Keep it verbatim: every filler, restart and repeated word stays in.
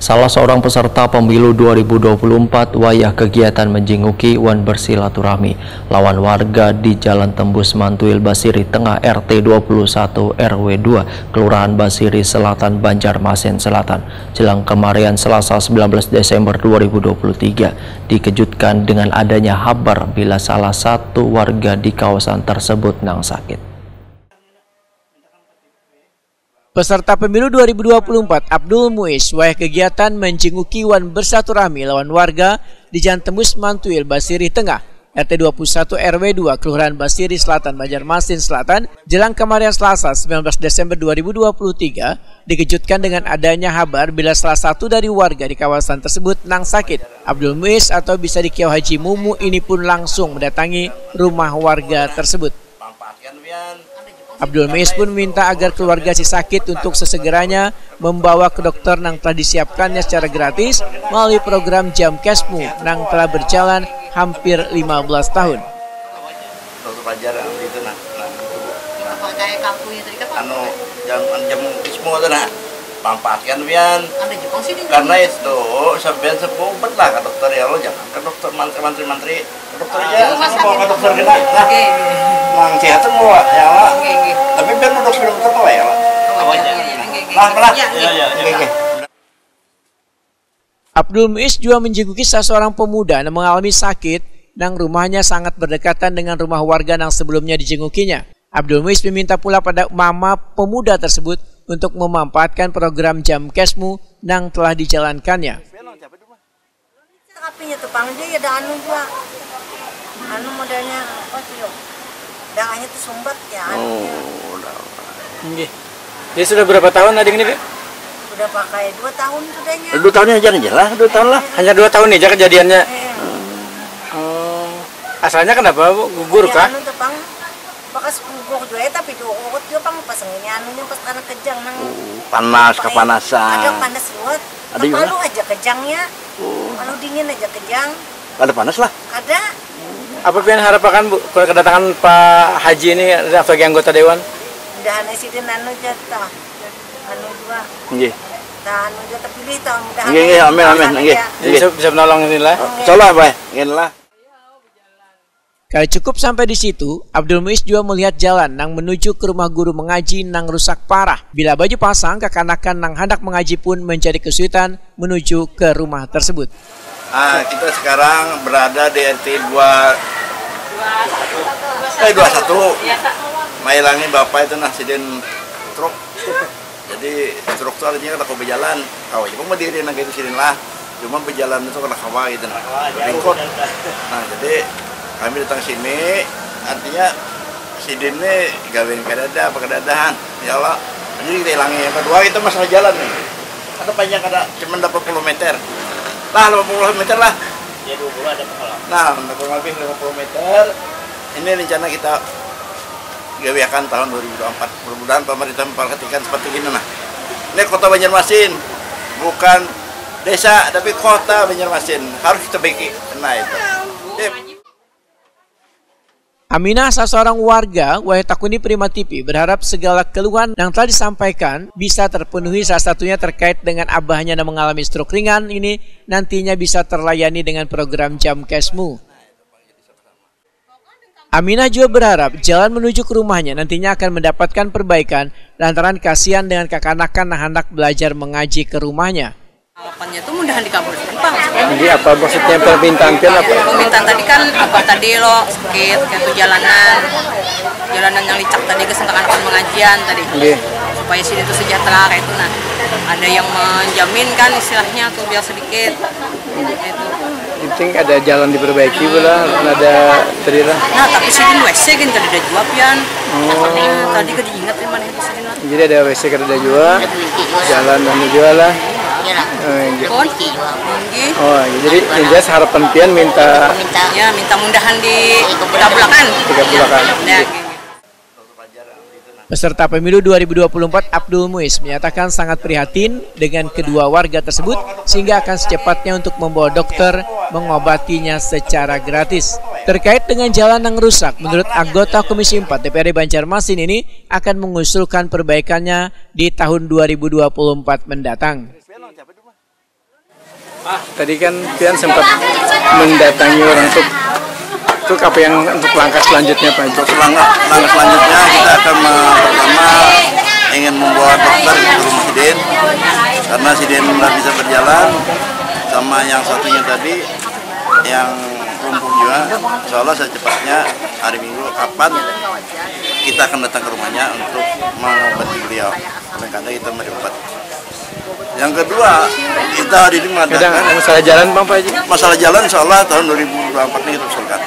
Salah seorang peserta pemilu dua ribu dua puluh empat wayah kegiatan menjinguki wan bersilaturahmi lawan warga di Jalan Tembus Mantuil Basirih Tengah R T dua puluh satu R W dua, Kelurahan Basirih Selatan, Banjarmasin Selatan, jelang kemarian Selasa sembilan belas Desember dua ribu dua puluh tiga, dikejutkan dengan adanya habar bila salah satu warga di kawasan tersebut nang sakit. Peserta Pemilu dua ribu dua puluh empat, Abdul Muiz, wayah kegiatan menjinguki wan bersilaturahmi lawan warga di Jalan Tembus Mantuil, Basirih Tengah, R T dua puluh satu R W dua, Kelurahan Basirih Selatan, Banjarmasin Selatan, jelang kemarian Selasa sembilan belas Desember dua ribu dua puluh tiga, dikejutkan dengan adanya habar bila salah satu dari warga di kawasan tersebut nang sakit. Abdul Muiz atau bisa dikiau Haji Mumu ini pun langsung mendatangi rumah warga tersebut. Abdul Muiz pun meminta agar keluarga si sakit untuk sesegeranya membawa ke dokter nang telah disiapkannya secara gratis melalui program Jamkesmu nang telah berjalan hampir lima belas tahun. Dokter pelajar, anu, gitu, nah. Nah, nah. Apa kayak kaku gitu, itu apa? Anu, jam, jam ismo tuh, nah. Pampatkan pian. Ada Jepang sih di Karena Jepang. Itu, sampean sepuh, bet lah ke dokter, ya Allah, jangan ke dokter mantri-mantri, mantri. Ke dokter aja, mau ke dokter kita. Nah, oke, oke. Mang sehat semua, ya Allah. Oke, oke. Tapi pian duduk di dokter kau, ya Allah. Oke, oke, oke, oke. Lah, lah. Ya, ya, ya, ya. Oke, oke. Abdul Muiz juga menjengguki salah seorang pemuda yang mengalami sakit nang rumahnya sangat berdekatan dengan rumah warga nang sebelumnya dijengukinya. Abdul Muiz meminta pula pada mama pemuda tersebut untuk memanfaatkan program Jamkesmu nang telah dijalankannya. Tapi nya tuh pang dia ada anu juga. Anu modelnya apa sih, yo? Danganya tuh sumbat ya, anu. Oh, dah. Nggih. Jadi sudah berapa tahun ading ini, Pi? Udah pakai dua tahun sudahnya. Dua tahun aja, aja lah, dua tahun lah. Hanya dua tahun aja kejadiannya. Eh. Oh. Asalnya kenapa, Bu? Gugur kah? Ya, anu tuh, Pang. Bakas gugur juga ya, tapi diurut juga, Pang, pas ini anunya pas karena kejang nang. Oh, panas, apa ya? Kepanasan. Ada panas liwat. Ada juga. Palu aja kejangnya. Oh. Palu dingin aja kejang. Ada panas lah. Ada. Apa pian harapakan, Bu, kedatangan Pak Haji ini sebagai anggota dewan? Mudahan sidin anu ja tah. Anu jua. Nggih. Tah anu jua terpilih tah, mudahan. Nggih, nggih, amin, amin, nggih. Jadi nggih. Bisa, bisa menolong inilah. Oke. Insyaallah, Pak. Inilah. Kada cukup sampai di situ, Abdul Muiz juga melihat jalan nang menuju ke rumah guru mengaji nang rusak parah. Bila baju pasang, kakanakan nang handak mengaji pun menjadi kesulitan menuju ke rumah tersebut. Ah, kita sekarang berada di R T dua, eh, dua satu. Mailangi bapak itu nah sidin truk. Jadi truk tu artinya kada kawa bajalan, kawa jua badiri nang kaitu sidin lah. Cuma bajalan tu kada kawa gitu nah. Bingkut. Nah, jadi kami datang sini, artinya sidin ni gawian kadada, apa kadadahan. Ya Allah. Jadi kita ilangi. Yang kedua itu masalah jalan nih. Ada panjang kada, cuma delapan puluh meter. Lah, delapan puluh meter lah. Ya, dua puluh ada pengalaman. Nah, kurang lebih lima puluh meter. Ini rencana kita gawiakan tahun dua ribu dua puluh empat. Mudah-mudahan pemerintah memperhatikan seperti ini nah. Ini kota Banjarmasin, bukan desa tapi kota Banjarmasin harus kita baiki. Nah itu. Sip. Aminah, salah seorang warga, wayah takuni Prima T V, berharap segala keluhan yang telah disampaikan bisa terpenuhi, salah satunya terkait dengan abahnya yang mengalami stroke ringan ini nantinya bisa terlayani dengan program Jamkesmu. Aminah juga berharap jalan menuju ke rumahnya nantinya akan mendapatkan perbaikan lantaran kasihan dengan kakanakan yang hendak belajar mengaji ke rumahnya. Harapannya tuh mudahan dikabulkan, Bang. Jadi apa maksudnya permintaan pian apa? Permintaan tadi kan apa tadi lo sakit, kayak tuh jalanan, jalanan yang licak tadi ke kakanakan pengajian tadi. Nggih. Supaya sini tuh sejahtera kayak itu nah. Ada yang menjamin kan istilahnya tuh biar sedikit. Kayak itu. Penting ada jalan diperbaiki pula, ada tadi lah. Nah, tapi sini W C kan kada ada jua pian. Oh. Nah, tadi kada ingat di mana itu sini lah. Jadi ada W C kada ada jua, jalan anu jua lah. Iya lah. Eh, iya. Pun. Nggih. Oh, iya. Jadi yang jelas harapan pian minta. Minta. Ya, minta mudahan di dikabulakan. Dikabulakan. Ya, nggih. Peserta Pemilu dua ribu dua puluh empat, Abdul Muiz, menyatakan sangat prihatin dengan kedua warga tersebut sehingga akan secepatnya untuk membawa dokter mengobatinya secara gratis. Terkait dengan jalan yang rusak, menurut anggota Komisi empat D P R D Banjarmasin ini akan mengusulkan perbaikannya di tahun dua ribu dua puluh empat mendatang. Tadi kan pian sempat mendatangi orang tuh. Tuh apa yang untuk langkah selanjutnya, Pak Haji? Untuk langkah, langkah selanjutnya kita akan me- pertama ingin membawa dokter ke rumah sidin karena sidin udah bisa berjalan, sama yang satunya tadi yang lumpuh juga. Insya Allah secepatnya hari Minggu kapan kita akan datang ke rumahnya untuk mengobati beliau. Kadang-kadang kita mari obat. Yang kedua, kita hari ini Kadang mengadakan masalah jalan, Bang, Pak Haji. Masalah jalan, insya Allah tahun dua ribu dua puluh empat ini kita usulkan.